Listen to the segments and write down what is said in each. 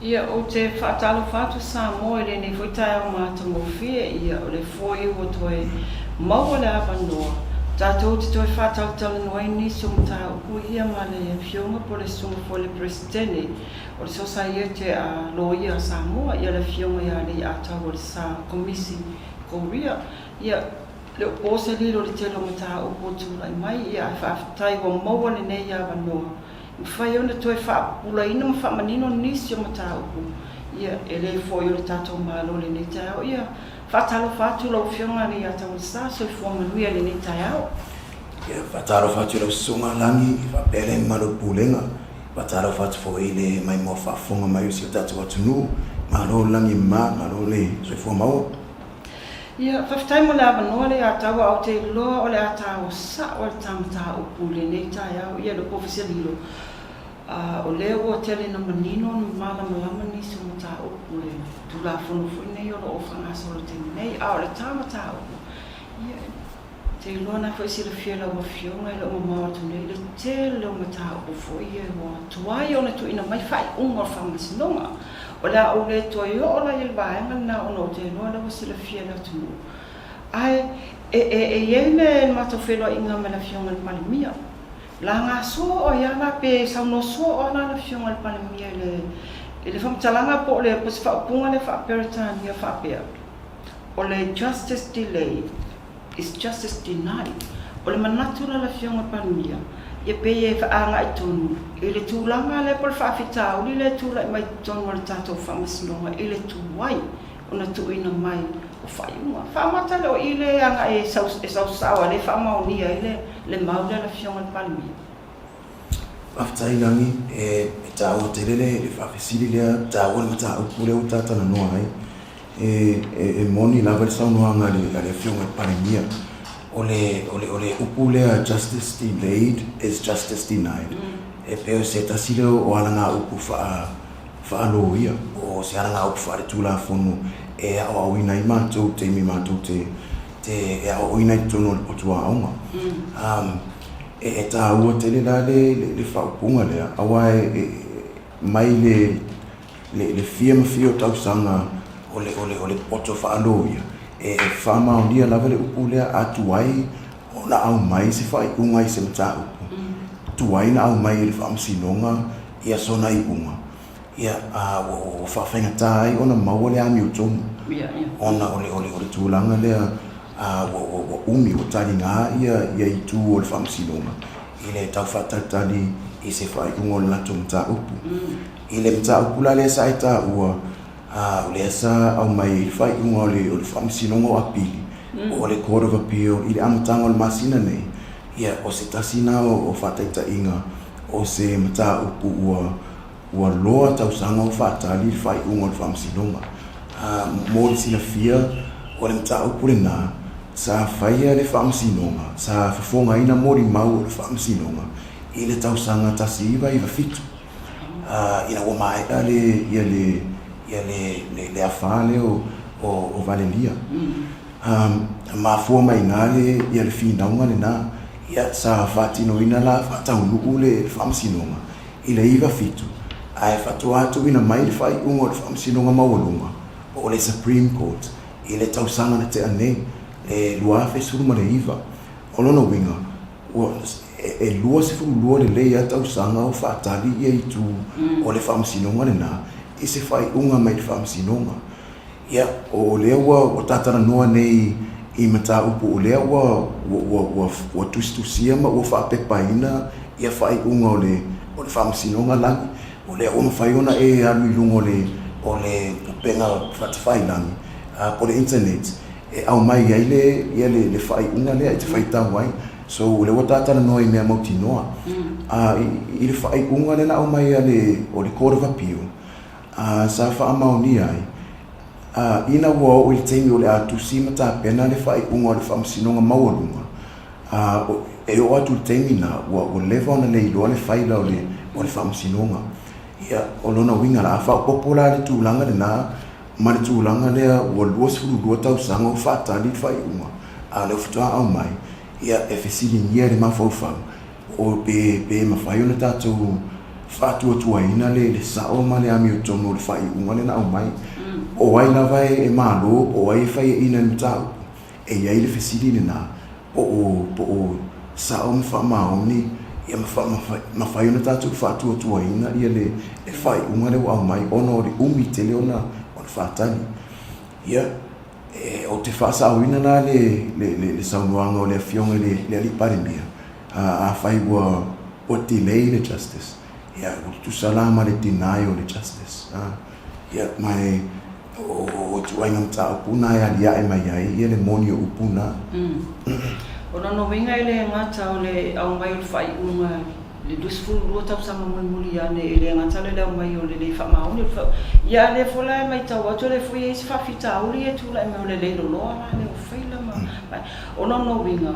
Ia, ou te faatalofa atu Samoa i lenei foi taeao matagofie, ia, o le foi ua toe maua le avanoa tatou te toe faatalatalanoa ai nisi o mataupu ia ma le Afioga po o le Susuga foi i le Peresetene o le Sosaiete a Loia a Samoa, ia le Afioga ia Leiataualesa Komisi Koria. Ia, le o po se lilo i le tele o mataupu ua tulai mai, ia, ae faafetai ua maua lenei avanoa Mafai ona toe faapupulaina ma faamanino nisi o mataupu, ia, e le foi o le tatou Malo i lenei taeao. Ia, faatalofa atu lau Afioga Leiataualesa, soifua manuia i lenei taeao. Ia, faatalofa atu i lau Susuga Lagi faapea le mamalu o le Pulega. Faatalofa atu foi i le maimoa faafofoga mai o si o tatou atunuu. Malo le lagi e mama, malo le soifua maua. Ia, faafetai mo le avanoa Leiataua, ou te iloa o le a taua sao le ta mataupu i lenei taeao. Ia, le Ofisa Lilo, a, o lea ua tele ina manino ma malamalama nisi o mataupu i le Tulafono foi nei o lo o faagasolo i le taimi nei. A o le ta mataupu, ia, Ou te iloa na foi silafia e lau Afioga e le o mamao atu nei le tele o mataupu foi ia ua tuai ona tuuina mai faaiuga o le Faamasinoga. O le a ou le toe oo la i le vaega lena ona ou te iloa lea ua silafia e le atunuu. Ae e, e, e i ai le matou feiloaiga ma le Afioga i le Palemia. Laga soo ai lava la pe saunoa soo lava la le Afioga i le Palemia i le, i le faamatalaga po o le, po o se faaupuga lea faa-Peretania faapea, o le justice delayed is justice denied. O le manatu la o le Afioga i le Palemia, ia pei e agai tonu i le tulaga lea po o le faafitauli lea e tulai mai totonu o le tatou Faamasinoga i le tuai ona tuuina mai o faaiuga. Faamata le o i lea e agai e sausau a lea e faamaonia ai le mau lea a le Afioga i le Palemia. Faafetai Lagi, e taua tele le faafesili lea, e taua le mataupu lea ua ta talanoa ai. E moni lava le saunoaga a le Afioga i le Palemia, o le upu lea justice delayed is justice denied, e pei o se tasi lea o alagaupu faaloia, o se alagaupu faaletulafono e aoaoina ai matou i taimi matou te aoaoina ai i totonu o le potu aoga. E taua tele la le faaupuga lea, aua mai le le fia ma fia o tausaga o le, o le, o le poto faaloia, e faamaonia lava le upu lea a tuai ona aumai se faaiuga i se mataupu, tuai ona aumai e le Faamasinoga ia sona iuga, ia, a, ua, ua faafaigata ai ona maua le amiotonu, ona o le, o le, o le tulaga lea, a, ua, ua, ua umi, ua taliga ia, ia itu o le Faamasinoga i le tau faatalitali i se faaiuga o le latou mataupu. I le mataupu la lea sa e taua, o lea sa aumai ai le faaiuga o le, o le Faamasinoga o Apili, po o le Court of Appeal i le amataga o le masina nei, ia, o se tasi lena o faataitaiga o se mataupu ua, ua loa tausaga o faatali le faaiuga o le Faamasinoga. Mo le silafia, o le mataupu lena, sa faia le Faamasinoga, sa fofogaina molimau o le Faamasinoga i le tausaga 1997. Ina ua maea le, ia le, ia le, le, le afa lea o, o, o Valelia. Mafua mai i ina le, ia le finauga lena, ia sa faatinoina la faataunuu le Faamasinoga i le 97, ae faatoa tuuina mai le faaiuga o le Faamasinoga Maualuga, po o le Supreme Court, i le tausaga na tea nei, le 2019. O lona uiga, ua, e 22 lelei lava tausaga o faatali ia itu o le Faamasinoga lena i se faaiuga mai le Faamasinoga. Ia, o lea ua, ua ta talanoa nei i mataupu o lea ua, ua, ua, ua, ua tusitusia ma ua faapepaina ia faaiuga o le, o le Faamasinoga lagi. O lea ua mafai ona e alu i luga o le, o le upega fatafailagi, po o le internet, e aumai ai le, ia le, le faaiuga lea e te faitau ai. So, o lea ua ta talanoa i mea mautinoa. A, i, i le faaiuga lea na aumai a le, o le Court of Appeal, a, sa faamaonia ai, a, ina ua oo i le taimi o le a tusi ma tapena le faaiuga o le Faamasinoga Maualuga, a, e oo atu i le taimi lena, ua, ua leva ona le iloa le faila o le, o le Faamasinoga. Ia, o lona uiga la, a faaopoopo la le tulaga lena, ma le tulaga lea ua 22 tausaga o faatali le faaiuga, a o lea faatoa aumai, ia, e fesiligia e le mafaufau, o pe, pe mafai ona tatou faatuatuaina le le sao ma le amiotonu o le faaiuga lea na aumai. O ai lava e malo po o ai e faiaina i le mataupu, e i ai le fesili lena, po o po o sao ma faamaoni ia ma mafai ona tatou faatuatuaina ia le faaiuga lea ua aumai ona o le umi tele ona faatali. Ia, ou te faasaoina la le saunoaga o le Afioga i le Alii Palemia, afai ua delay le justice, ia ua tutusa la ma le deny o le justice. Ia, ma o ituaiga mataupu na e aliae mai ai ia le moni o upu na. O lona uiga e le gata o le aumai o le faaiuga i le 22 tausaga mulimuli ane, e le gata le aumai o le le faamaoni o le fa, ia a lea foi la e maitau atu o lea foi e i ai se faafitauli ia e tulai mai o le le loloa la lea o faila ma, o lona uiga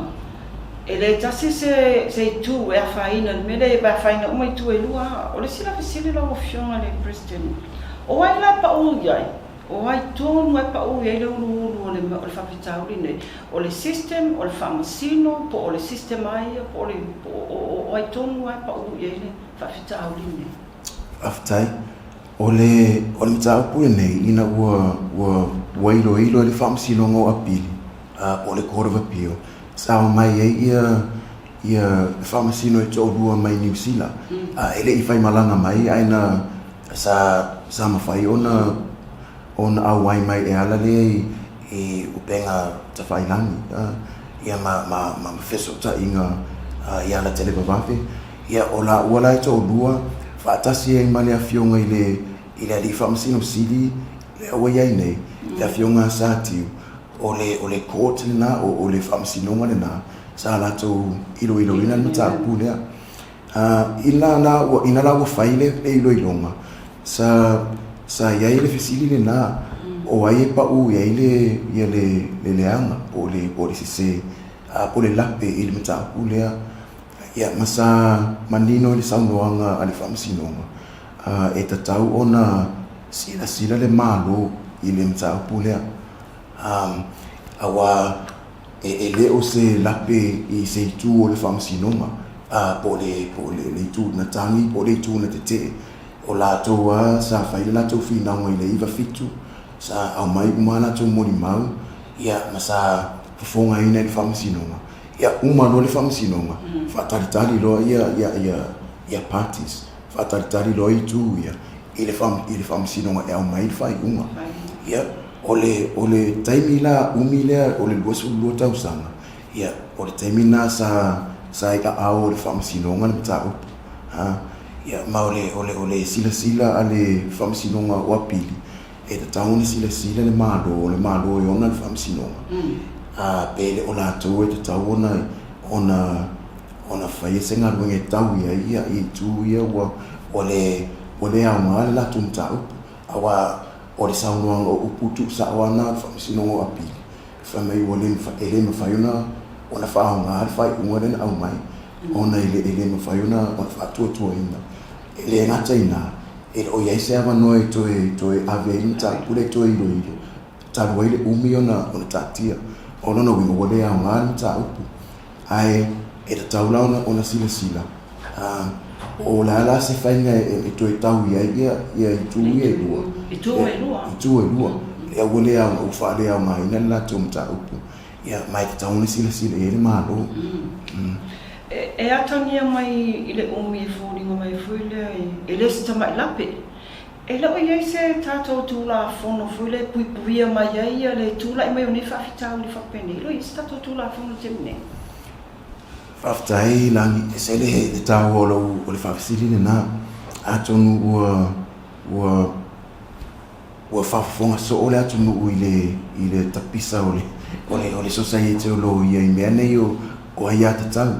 e le tasi se se itu e afaina i le mea lea e afaina uma itu e lua. O le isi la fesili lau Afioga i le President, o ai la e pau i ai? O ai tonu e pau i ai le uluulu o le o le faafitauli nei? O le system, o le faamasino, po o le system a ia, po o le po o o ai tonu lava e pau i ai le faafitauli nei? Faafetai. O le o le mataupu lenei ina ua ua ua iloilo e le Faamasinoga o Apili, po o le Court of Appeal, sa omai ai ia ia faamasino e toalua mai Niu Sila. E le i faimalaga mai ae na sa sa mafai ona ona auai mai e ala lea i i upega tafailagi ia ma ma ma fesootaiga i ala televavave. Ia o laua la e toalua faatasi ai ma le afioga i le i le Alii Faamasino Sili lea ua i ai nei, le afioga a Satiu, o le o le court lena, o o le faamasinoga lena sa latou iloiloina le mataupu lea. Ina la ua ina la ua fai le iloiloga, sa sa i ai le fesili lena, o ai e pau i ai le ia le le leaga po o le po o le sese po o le lape i le mataupu lea. Ia ma sa manino i le saunoaga a le Faamasinoga, e tatau ona silasila le Malo i le mataupu lea, aua e le o se lape i se itu o le Faamasinoga, po o le itu na tagi po o le itu na tetee. O latou lava sa fai le latou finauga i le 97, sa aumai uma a latou molimau, ia ma sa fofogaina e le Faamasinoga. Ia uma loa le Faamasinoga, faatalitali loa ia parties, faatalitali loa itu ia i le i le Faamasinoga e aumai le faaiuga. Ia, o le o le taimi la umi lea o le 22 tausaga, ia, o le taimi lena sa sa i aao o le Faamasinoga le mataupu. Ha, ia, ma o le o le o le silasila a le Faamasinoga o Apili, e tatau ona silasila le Malo, o le Malo e ona le Faamasinoga, a pe le o latou e tatau ona ona ona faia se galuega e tau i ai ia itu ia ua ua le ua le aoga le latou mataupu. Aua o le saunoaga o upu tuusao lava na o le Faamasinoga o Apili, fai mai ua le e le mafai ona ona faaaoga le faaiuga lea na aumai ona e le e le mafai ona ona faatuatuaina. E le gata i ina, e le o i ai se avanoa e toe toe ave ai le mataupu lea e toe iloilo, talu ai le umi ona ona taatia. O lona uiga, ua le aoga le mataupu. Ae e tatau la ona ona silasila, o le a la se faiga e toe tau i ai ia ia itu ia e lua. Itu e lua. Itu e lua. Lea ua le aoga, ua faaleaogaina le latou mataupu. Ia, ma e tatau ona silasila i ai le Malo. E atagia mai i le umi e foliga mai foi lea e le o se tamai lape. E le o i ai se tatou Tulafono foi lea e puipuia mai ai ia le tulai mai o nei faafitauli faapenei. E le o i ai se tatou Tulafono i le taimi nei. Faafetai Lagi, e ese le taua o lou, o le faafesili lena. Atonu ua, ua Ua faafofoga soo le atunuu i le i le tapisa o le o le o le sosaiete o loia i mea nei o o aiatatau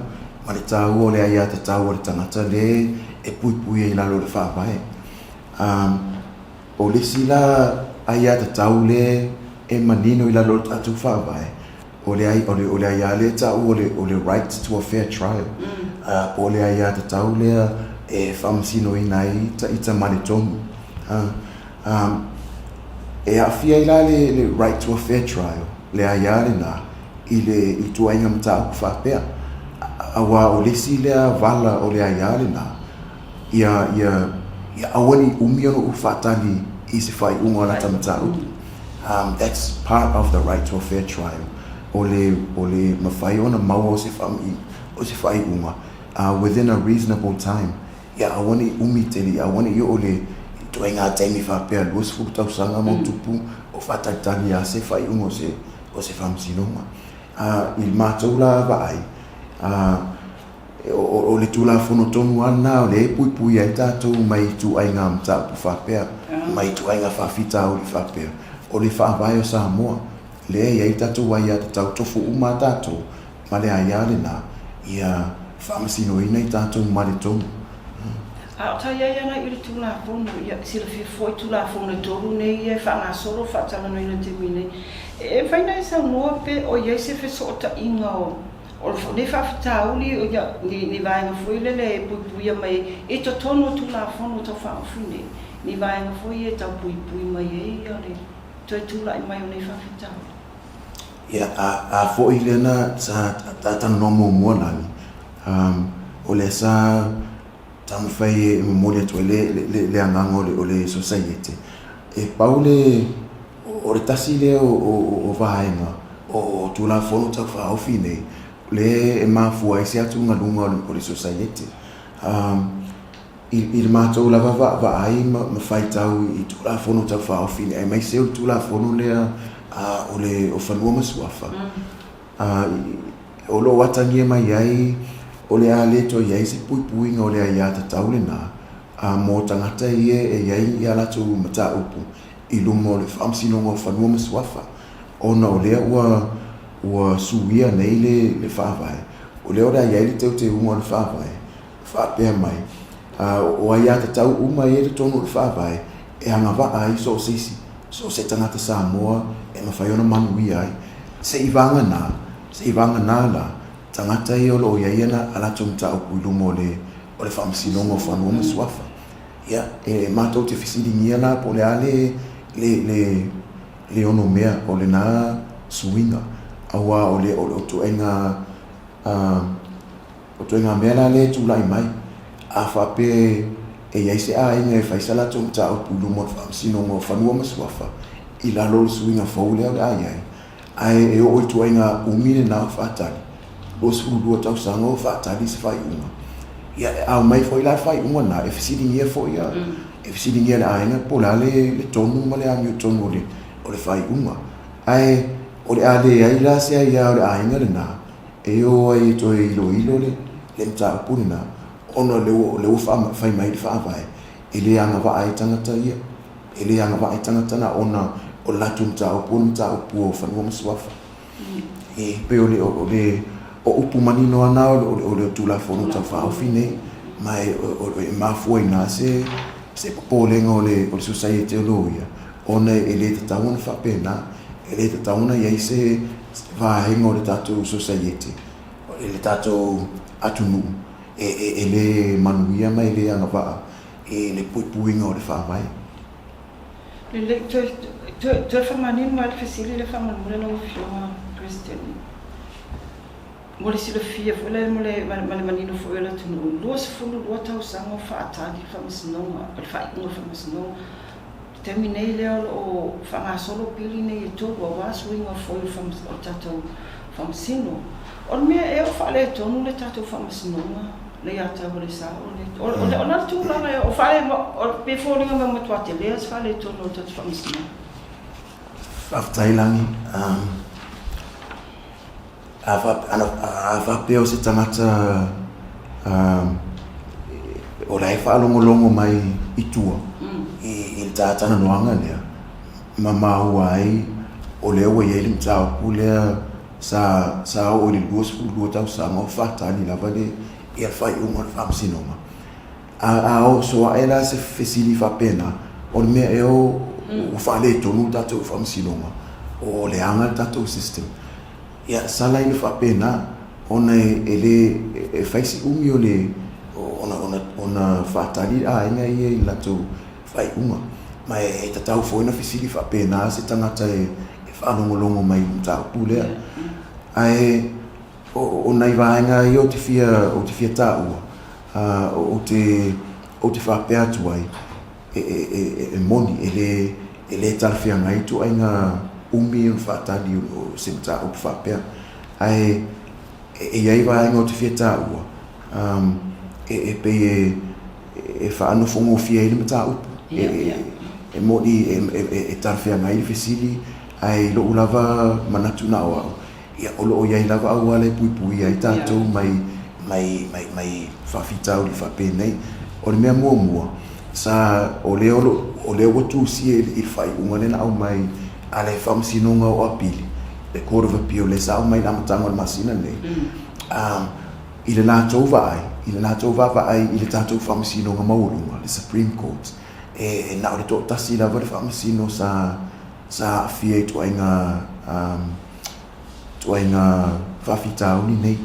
ma le taua o le aiatatau a le tagata le e puipuia i lalo o le Faavae. Um, o le isi la aiatatau le e manino i lalo o le tatou Faavae, o le ai o le o le aiā lea e taua o le o le right to a fair trial. Uh, po o le aiatatau lea e faamasinoina ai ita ma le tonu. Uh, Um, e aafia ai la le, le right to a fair trial, le aiā lenā, i le ituaiga mataupu faapea. Aua o le isi lea vala o le aiā lenā, Ia, ia, ia aua ne i umi ona ou faatali i se faaiuga o lata mataupu. Um, that's part of the right to a fair trial. O le, o le mafai ona maua o se faami, o se faaiuga uh, within a reasonable time. Ia aua ne i umi tele, ia aua ne i oo le ituaiga taimi faapea 20 tausaga ma tupu o faatalitali lava se faaiuga o se, o se faamasinoga. Uh, i le matou la vaai, uh, O le Tulafono tonu lava lena o lea e puipui ai tatou mai ituaiga mataupu faapea, mai ituaiga faafitauli faapea. O le Faavae o Samoa, lea e i ai tatou aiatatau tofu uma lava tatou ma le aia lena ia faamasinoina i tatou ma le tonu. A o ta i ai ana i le Tulafono, ia silafia foi Tulafono e tolu nei ia e faagasolo faatalanoaina i le taimi nei. E mafai ona e saunoa pe o i ai se fesootaiga o O lenei faafitauli, ia, ni, ni vaega foi lele e puipuia mai ai i totonu o Tulafono Tau Faaofi nei, ni vaega foi ia e tau puipui mai ai ia le toe tulai mai o nei faafitauli. Ia, a, a foi lea na sa talanoa muamua Lani, um, o lea sa taumafai e momoli atu ai le, le, le, le agaga o le, o le sosaiete. E pau le, O le tasi lea o vaega o Tulafono Tau Faaofi nei, lea e mafua ai se atugaluga o le sosaiete. I le matou lava vaai ma faitau i Tulafono Tau Faaofi nei, aemaise o le Tulafono lea o le o Fanua ma Suafa, o lo o atagia mai ai o le a le toe i ai se puipuiga o le aiatatau lena mo tagata ia e i ai a latou mataupu i luma o le Faamasinoga o Fanua ma Suafa, ona o lea ua ua suia nei le le Faavae, o lea o le a i ai le teuteuga o le Faavae, faapea mai, a, o aiatatau uma ia i totonu o le Faavae e agavaa ai so o se isi, so o se tagata Samoa e mafai ona manuia ai. Seivaganā, seivaganā la, tagata ia o lo o i ai ana a latou mataupu i luma o le o le Faamasinoga o Fanua ma Suafa. Ia, e matou te fesiligia la po o le a le, le, le, le onomea o lena suiga, aua o le, o le ituaiga, uh, o ituaiga mea la lea e tulai mai. A faapea e i ai se aiga e fai sa latou mataupu i luma o le Faamasinoga o Fanua ma Suafa i lalo o le suiga fou lea o le a i ai, Ae e oo i ituaiga umi lena o faatali, 22 tausaga o faatali se faaiuga. Ia, e aumai foi la le faaiuga lena, e fesiligia foi a, e fesiligia e le aiga po o le a le, le tonu ma le amiotonu o le, o le faaiuga. Ae o le a leai la se aia o le aiga lena e o ai e toe iloilo le, le mataupu lena, ona o lea ua, o lea ua fai mai le Faavae, e le agavaa ai tagata ia. E le agavaa i tagata na ona o le latou mataupu o le mataupu o fanua ma suafa. E pei o le, o le, o upu manino lava na o le, o le Tulafono Tau Faaofi nei, ma e, o, e mafua i ina se, se popolega o le, o le Sosaiete o Loia, ona e le tatau ona faapena, e le tatau ona i ai se vaega o le tatou Sosaiete, le tatou atunuu e, e, e le manuia ma e le agavaa i le puipuiga o le Faavae. Lelei, toe, toe, toe faamanino mai le fesili lea faamolemole lau Afioga President. Mo le silafia foi lea ma le, ma le manino foi o le atunuu, 22 tausaga o faatali le Faamasinoga, le faaiuga o le Faamasinoga. I le taimi nei lea o lo o faagasolo pili nei e tolu aua suiga foi o le tatou Faamasino. O le mea ea o faaletonu le tatou Faamasinoga le ia tau o le sao le o le o le tulaga ea o faale pe foliga mai ua matua telea se faaletonu o le tatou Faamasinoga. Faafetai Lagi. A faapea o se tagata o la e faalogologo mai i tua i le ta talanoaga lea, ma maua ai o lea ua i ai le mataupu lea sa sa oo i le 22 tausaga o faatali lava le ia le faaiuga o le Faamasinoga. A a oso ae la se fesili faapena, o le mea ea ua faaletonu le tatou Faamasinoga, o leaga le tatou system. Ia sala ina faapena ona e le e fai si umi o le ona ona ona faatali le aiga ia i le latou faaiuga. Ma e tatau foi ona fesili faapena se tagata e faalogologo mai i le mataupu lea. Ae o nai vaega ia ou te fia ou te fia taua, ou te Ou te faapea atu ai, e, e, e, e, e moni, e lē, e lē talafeagai ituaiga umi ona faatali o se mataupu faapea. Ae e, e i ai vaega ou te fia taua, um, e, e pei e, e faanofogofie ai le mataupu. E, e, e moni e, e, e, e talafeagai le fesili, ae i lou lava manatu na o au, Ia, o lo o i ai lava auala e puipuia ai tatou mai, mai, mai, mai faafitauli faapenei. O le mea muamua, sa, o lea o lo, o lea ua tusia i le faaiuga lea na aumai a le Faamasinoga o Apili, le Court of Appeal lea sa aumai i le amataga o le masina lenei, um, i le latou vaai, i le latou vaavaai i le tatou Faamasinoga Maualuga, le Supreme Court, e, e na o le toatasi lava le Faamasino sa, sa aafia i ituaiga, um, ituaiga faafitauli nei.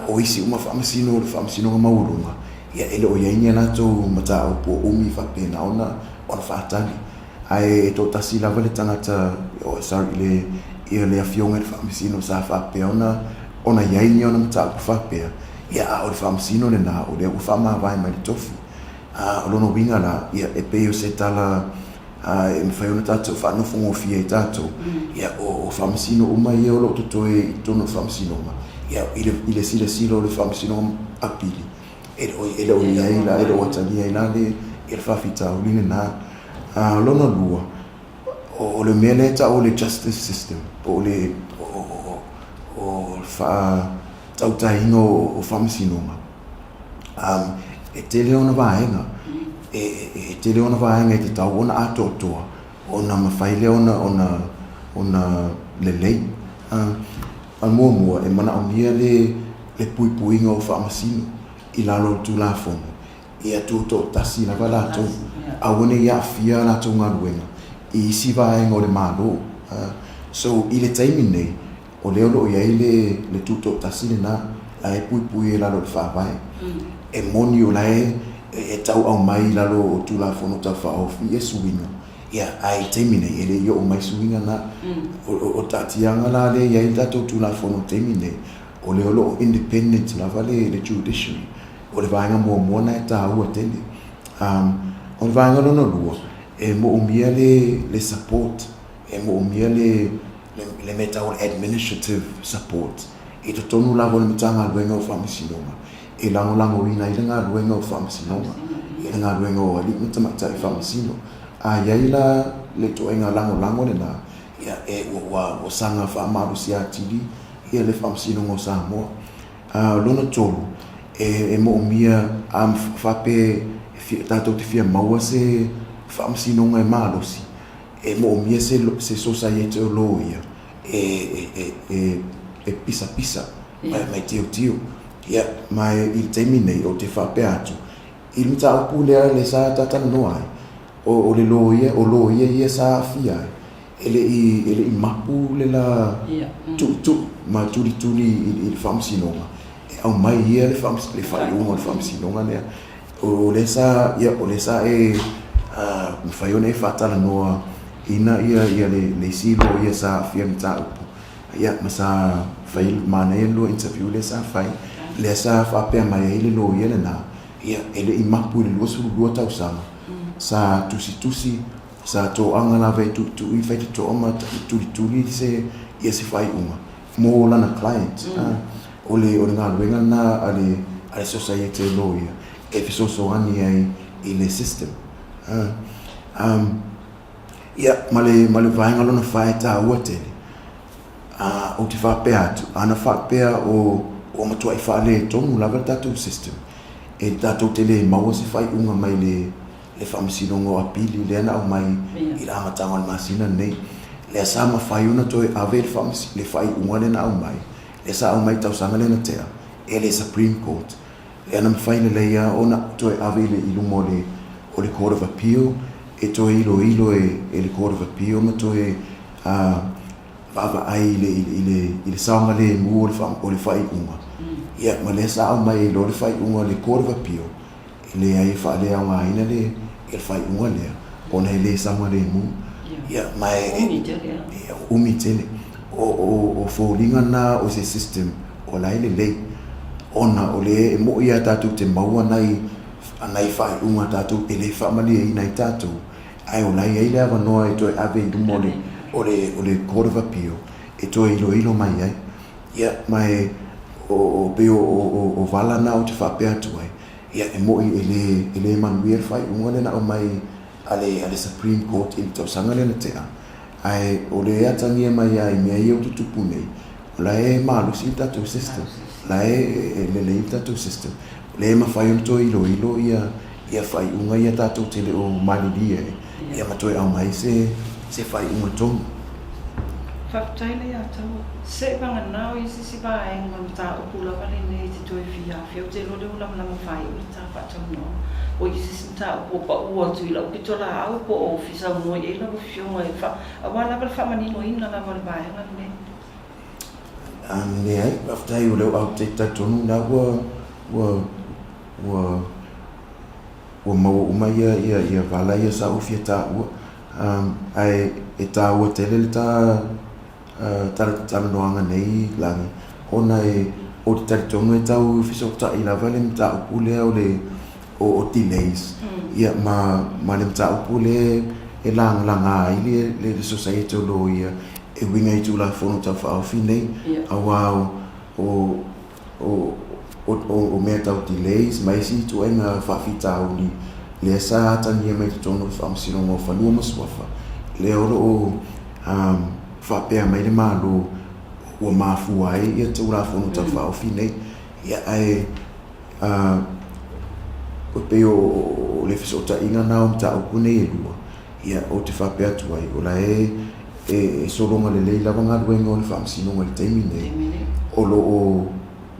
O isi uma faamasino o le Faamasinoga Maualuga, ia e le o i ai ni a latou mataupu o umi faapena ona ona faatali. Ae e toatasi lava le tagata, oh, sorry, le, ia le afioga i le Faamasino sa faapea ona ona i ai ni ona mataupu faapea, ia a o le Faamasino lena o lea ua faamavae mai le tofi. A o lona uiga la, ia e pei o se tala Ā, e mafai ona tātou faanofogofie ai tātou, ia, o, o faamasino uma ia o lo o totoe i totonu o le faamasinoga, ia, i le, i le silasila o le faamasinoga apili, e le o, e le o i ai la, e le o atagia ai la le, ia le faafitauli lena. Ā, lona lua, o, o le mea lea e tau o le justice system, po o le, o, o, o, o le faatautaina o, o faamasinoga, Um, e tele ona vaega, e, e, e tele ona vaega e tatau ona atoatoa, ona mafai lea ona, ona, ona lelei. Uh, a muamua, e manaomia le, le puipuiga o faamasino i lalo o le Tulafono, ia tutoatasi lava latou, aua ne i aafia a latou galuega i isi vaega o le Malo. Uh, so, i le taimi nei, O lea o lo o i ai le, le tutoatasi lena, la e puipui i lalo o le Faavae. E moni o la e, e tau aumai i lalo o Tulafono Tau Faaofi ia suiga, ia, ae i le taimi nei, e le i oo mai suiga na. O, o, o taatiaga la lea e i ai le tatou Tulafono i le taimi nei, o lea o lo o independent lava le, le judiciary. O le vaega muamua lena e taua tele. Um, o le vaega lona lua, e moomia le, le support, e moomia le, le mea tau o le administrative support i totonu lava o le Matagaluega o Faamasinoga e lagolagoina ai le galuega o Faamasinoga i le galuega o alii ma tamaitai faamasino. A i ai la le ituaiga lagolago lena, ia, e, ua, ua, ua saga faamalosia atili ia le Faamasinoga o Samoa. A, lona tolu, e, e moomia a faapea e tatou te fia maua se faamasinoga e malosi, E moomia se se sosaiete o loia e e e e pisapisa mai mai tiotio. Ia, ma e i le taimi nei ou te faapea atu, i le mataupu lea le sa talatalanoa ai, o o le loia, o loia ia sa aafia ai, e le i e le i mapu le la tuitui ma tulituli i le faamasinoga, e aumai ia le le faaiuga o le faamasinoga lea. O lea sa, ia, o lea sa e mafai ona e faatalanoa ina ia, ia le, le isi loia sa aafia i le mataupu, ia, ma sa fai, manaia le lua interview lea sa fai, lea sa faapea mai ai le loia lena, ia, e le i mapu i le 22 tausaga, sa tusitusi, sa toaga lava e tuitui, faitotoa ma tulituli se, ia se faaiuga. mō lana client. O le, o le galuega lena a le, a le sosaiete o loia e fesoasoani ai i le system. Um, ia, ma le, ma le vaega lona wha e tāua tele, o te whapea atu, ana whapea o, o matuai whale tonu lava le tātou system, e tātou te le maua se whaiunga mai le, le Faamasinoga o Apili lea na aumai i le amataga o le masina lenei. Lea sa mafai ona toe ave le le faaiuga lea na aumai, lea sa aumai i le tausaga lea na tea, e le Supreme Court. Lea na mafai lelei lava ona toe ave i le i luma o le o le Court of Appeal e toe iloilo e e le Court of Appeal ma toe vaavaai i le i le i le saogalemu o le o le faaiuga. Ia ma lea sa aumai ai loa le faaiuga a le Court of Appeal E leai e faaleaogaina le le faaiuga lea ona e le saogalemu. Ia ma e umi tele a. Ia umi tele. O o o foliga na o se system o la e lelei ona o le e mo'i ia tatou te maua nai a nai faaiuga a tatou e le faamalieina ai tatou, ae o la e i ai le avanoa e toe ave i luma o le, o le, o le Court of Appeal e toe iloilo mai ai. Ia, ma e, o, o, pei o, o, o vala na ou te faapea atu ai, ia, e moni e le, e le manuia le faaiuga lea na aumai a le, a le Supreme Court i le tausaga lea na tea, ae o le atagia mai lava i mea ia ua tutupu nei, o la e malosi le tatou system, o la e lelei le tatou system, o lea e mafai ona toe iloilo ia, ia faaiuga ia tatou te le o malilie ai, ia ma toe aumai se, se faaiuga tonu. Faafetai le ia Taua. Se vagana o i se isi vaega mataupu lava lenei e te toe fia afea, ou te iloa lea ua lamalama faaiu le ta faatalanoaga. O i se isi mataupu ua pau atu i lau pitolaau po o fia saunoa i ai lau Afioga e fa, aua lava le faamaninoina lava o le vaega lenei. Leai, faafetai o lea ua update talitonu la ua, ua, ua, ua maua uma ia, ia, ia vala ia sa ou fia taua. Ae e taua tele le ta talanoaga nei Lagi, ona e, ou te talitonu e tau fesootai lava le mataupu lea o le o delays, ia ma, ma le mataupu lea e lagalaga ai le, le Society o Loia e uiga i Tulafono Tau Faaofi nei, aua o, o, o, o mea tau delays ma isi ituaiga faafitauli lea sa atagia mai totonu o le Faamasinoga o Fanua ma Suafa, lea o lo o faapea mai le Malo ua mafua ai ia Tulafono Tau Faaofi nei. Ia, ae e pei o le fesootaiga lena o mataupu nei e lua, ia, ou te faapea atu ai, o la e e sologa lelei lava galuega o le Faamasinoga i le taimi nei, o lo o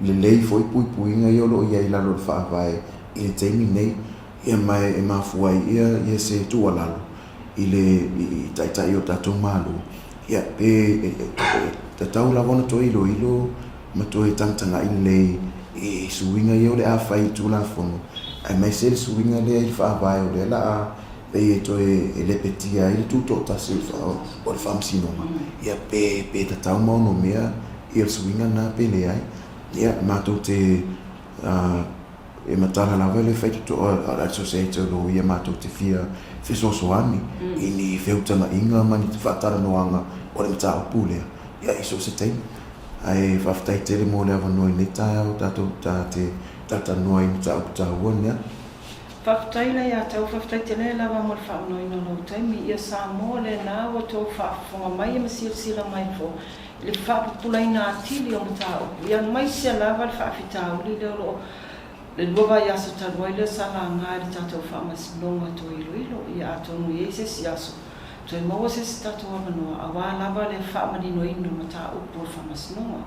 lelei foi puipuiga ia o lo o i ai i lalo o le Faavae i le taimi nei, ia ma e mafua ai ia ia se tuualalo i le i Taitai o le tatou Malo, ia pe e tatau lava ona toe iloilo ma toe tagatagai lelei i suiga ia o le a fai i le Tulafono, aemaise le suiga lea i le Faavae o lea o le a pei e toe lepetia ai le tutoatasi o le Faamasinoga, ia pe pe tatau ma onomea ia le suiga lena pe leai. Ia, matou te e matala lava le faitotoa a le Society o Loia matou te fia fesoasoani i ni feutagaiga ma ni faatalanoaga o le mataupu lea, ia i so o se taimi. Ae faafetai tele mo le avanoa i lenei taeao tatou ta te talatalanoa ai i mataupu taua lea. Faafetai la ia te au, faafetai tele lava mo le faamanoina o lou taimi. Ia Samoa lena ua tou faafofoga mai ma silasila mai foi i le faapupulaina atili o mataupu, ia aemaise lava le faafitauli lea o lo o le lua vaiaso talu ai lea sa laga e le tatou Faamasinoga toe iloilo. Ia atonu e i ai se isi aso toe maua se isi tatou avanoa aua lava le faamaninoina o mataupu o le Faamasinoga.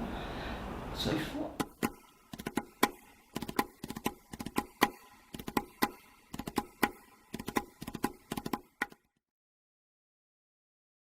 Soifua.